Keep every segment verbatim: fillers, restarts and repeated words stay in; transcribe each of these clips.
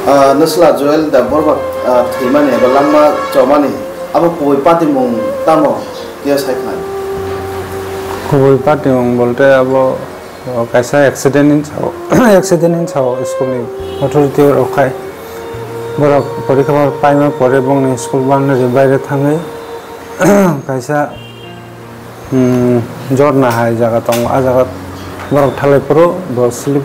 Ah, Nwsla Joel da borok, ah, thwimani eba langma chomani abo kubui patimung tamo khe sai khnai? Kubui patimung bolte abo, o, kaisa accident ni sao, accident ni sao school ni authority rok khai borok porikha paima pore bongni school boundary baire thangwi kaisa Hmm, jorna hai jaga tongo, ah jaga borok thalai phuru bo slip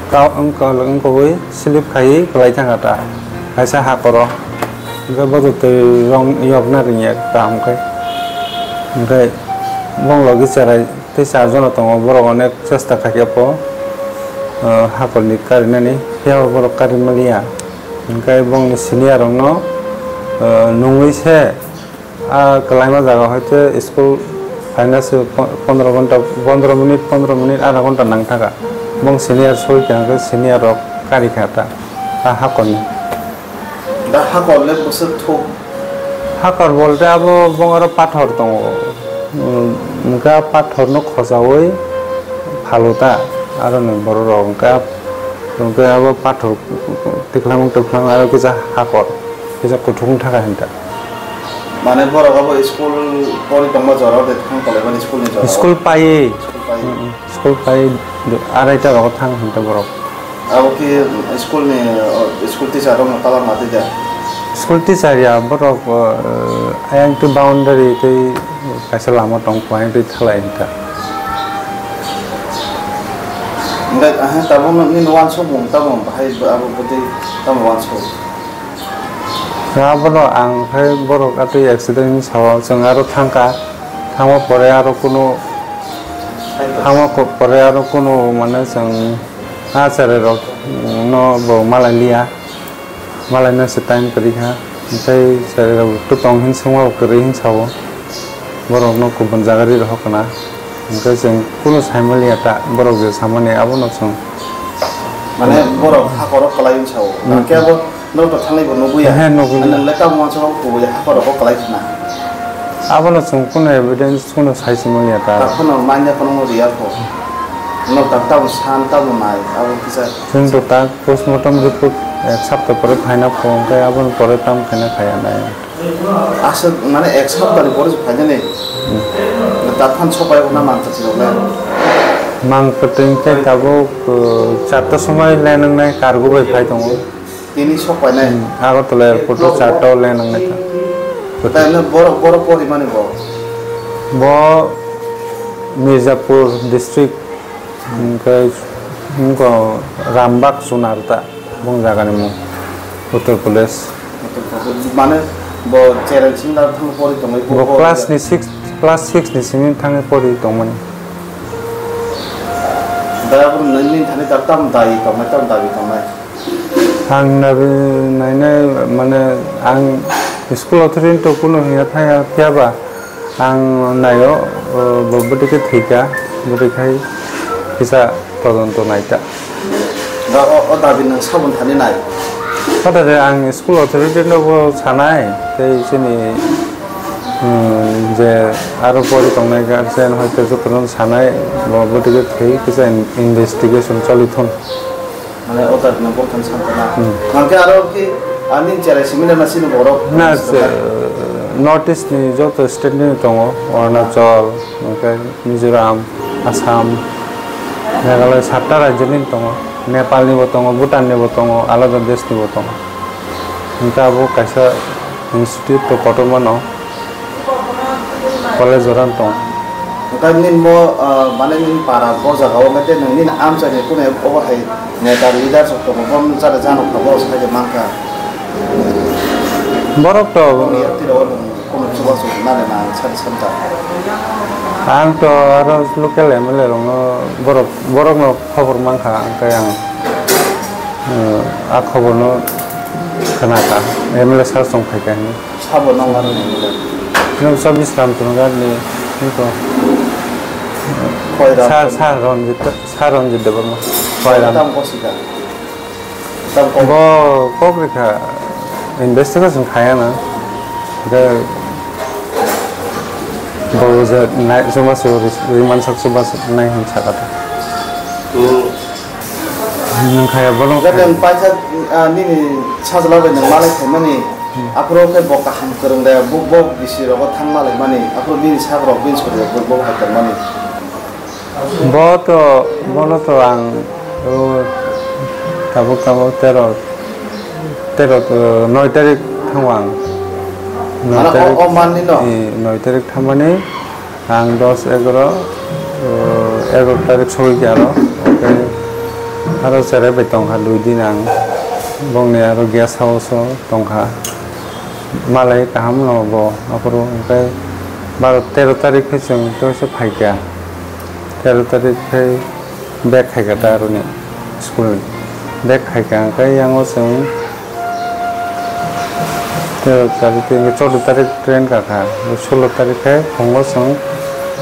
ka-, wng-, wngkogwi slip khaiwi kwlai thangkha ta kaisa hakoro. Hwnkhe bodo twi rong yokna rwngya kaham khe. Hwnkhe bong logi cherai tei char jona tongo, borok onek chesta khaikhe bo, ah, hakorni karinani, phiyaba borok kari manliya. Hwnkhe bongni senior rokno, ah, nungwi se, Ah, kwlaima jaga hoite school phaina se po-, pondro ghonta, pondro minute, pondro minute, adha ghonta nang thaka. Bong senior soi kha, hwnkhe senior rok kari kha ta, ah, hakorni. Da hakor le bwswk thuk? Hakor bolte abo bong aro pathor tongo. Um, hwnkhe ah pathor no khojaui phalu ta, aro ni borok rok hwnkhe, hwnkhe abo pathor tikhlangmung tikhlangmung aro kisa hakor. Kisa kuthuk wng thaka hinta. Mane borok abo school pori tongma jora de thang tolai mani school ni jora. School pai. School pai. Mm, mm. School pai arai ta rogo thang hinta borok. Abo ki school ni, o, school teacher rok no tala ma twi da? School teacher ya borok, o, ayang twi boundary twi kaisa lama tong kho ayang twi thalai hinta. Hingke, aha, tabuk nini wansuk mung tamo bahai abo bwtwi tamo wansuk? Abono ang khai borok atwi accident sao chwng aro thangkha, thangma pore aro kunu, thangma ko-, pore aro kunu mane chwng ah cherai rok no bo malai liya, malai no se time kwrwi kha, tei cherai rok to tong hin swngma bo kwrwi hin sao, borok no kubun jaga ri rohor kana, hingke chwng kunu sai manliya ta, borok je samani abono chwng. Mane borok hakoro kwlai wng sao, mm, hingke abo Norok to thanglai bo nugwi ya. He, nugwi. Nwng le tamo uansuk o kubui hakor rogo kwlai khna. Abono chwng kunu evidence kunu sai se manya ta. Ta phano manya phano riya kho. Norok ta tamo san tamo nai abo kisa. Chwng to ta postmortem report ek sapta pore phaina kho, hwnkhe aboni pore tamo khaina khaya nai. Aswk mane ek sapta ni pore se phainani. Hmm. Ta phan sopai hwnna man kwthwi rok le. Mang kwthwi khe tabuk, uh, charta somoi le nwngnai cargo bai phai tongo. Tini sok painai. Hmm, Agartala airport o charta o line nang naikha. Taino borok, borok porimani bo? Bo Mirzapur district, hwnkhe, hwnkhe Rambagh Chunarta, bong jagani mung, Uttar Pradesh. Mane bo chereng simi da thang pori tongwi. Bo class ni six, class six ni simi thangwi pori tongmani. Da aboni nini thani da tam dai tongnai, tam dabi tongnai. Ang nabi nainai, mane, ang school authority to kunu hiya thaya phiya ba, ang naio, o, bo bwtwi khe thwikha, bwtwi khai kisa todonto naita. Da o, o dabi nwng sabon thani nai? Kota je ang school authority no bo sanai, tei chini, um, je aro pori tongnai guardian hoito jotono sanai, bo bwtwi khe thwi kisa in-, investigation choli thun. Mane o tar na borok thani sankha na. Hmm. Hwnkhe aro ki ani cherai simi na sini borok. Na, se, North East ni joto state ni tongo, Arunachal, hwnkhe Mizoram, Assam, Meghalaya satta rajyo ni tongo, Nepal ni bo tongo, Bhutan ni bo tongo, alada desh ni bo tongo. Hwnkhe abo kaisa institute to kotorma no. College o ran tong. Hwnkhe nini bo, ah, mane nini para bo jaga o hwnkhe tei nwng nini amchaini kunu obo hai neta leader rok tongo, bo jara jano kha, bo sai de mankha. Borok to Boni yakti rok nwng kunu chubachu nani na sari santa. Ang to aro local M L A rokno borok, borokno khobor mankha, hwnkhe ang, ah, a khoborno khwnakha, M L A sir chong phaikha hinwi. Sabo nang mano ni mole. Nang Sabis Ram Tungar ni, niko. Khoiram. Sa, sa Ranjit, sa Ranjit Debbarma. Khoiram. Tam kosika. Tam kok. Bo kok rikha. Investigation khaya na. Ga bo ja nai, suma su ri, riman sak suma su nai hin sakata. Hmm. Nwng khaya bono Jate khaya. Nwng paisa, ah, nini sajla bai nwng malai khaimani, Hmm. Aphuru khe bo kaham kwrwng de, bo, bo bisi rogo thang malaimani, aphuru bini sak rok bini sori rok bo hai tongmani. Bo to, bono to ang, o, tabuk tabuk tero, tero to noi tarik thango ang. Noi Mane o, tarik, o manni no? Eh, noi tarik thangmani. Ang dos, egaro, uh, egaro tarik sogwi khe aro, okay, aro cherai bai tongkha dui din ang, bongni aro guest house o tongkha, malai kaham no bo aphuru, hwnkhe baro tero tarik khe chwng teisa phaikha, tero tarik khe bag khaikha ta aroni school ni, bag khaikha hwnkhe yango chwng Tero tarik, tini choudo tarik train kakha, sulo tarik khe phungo chwng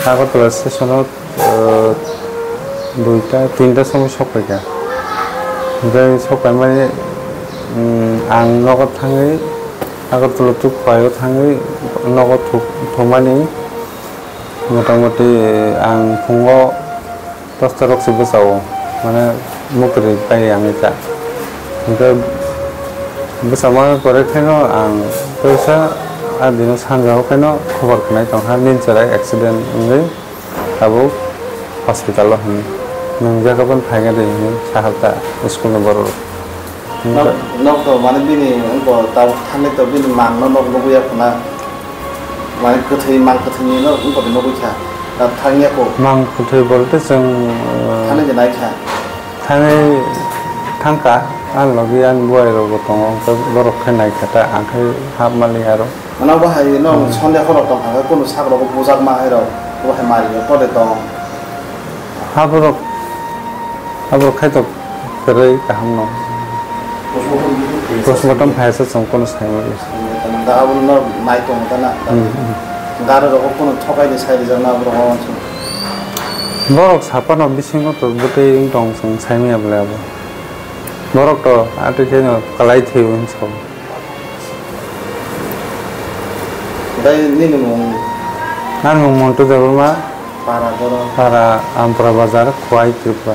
Agartala station o, uh, duita, tinta somoi sokphaikha. Hwnkhe sokphaimani, um, ang nogo thangwi, Agartala tubukphai o thangwi nogo thuk-, thumani motamoti ang phungo Tosta rok se bwsao, mane mukri pai ang ta. Hwnkhe bwsama pore khaino ang teisa a dino sanja o khaino khobor khnai tongkha, nini chwrai accident wngwi tabuk hospital o hinwi. Nwng jagabon phaina di hinwi saharta school ni borok rok. Nok, nok to mane bini wngkha tabuk thani to bini mang no nok nugwi ya khuna. Mane kwthwi mang kwthwi ni no wngkha de nugwi kha. Ta thang ya ko. Mang kwthwi bolte chwng, uh, thani de nai kha. Thani thangka, ang logi ang buai rok bo tongo, hwnkhe borok khe nai kha ta, ang khe hap mali aro. Mane bo hai no Hmm. Sunday khorok tong kha, kunu sak rok bujak ma hai rok, bo hai mari ko de tong. Haborok, haborok khai tok kwrwi kaham no. Postmortem khaisa chwng kono sai mali. Da abo no nai tong ta na. Hmm, hmm. Gari rok kono thokai de sai rijak na abo rok. Borok sapano bisingo to bwtwi wng tong chwng sai maya bwle abo. Borok to atwi khe no kwlai thwi wng so. Bai nini mung? Ani mung Montu Debbarma. Para borok. Para Ampura Bazar, Khowai, Tripura.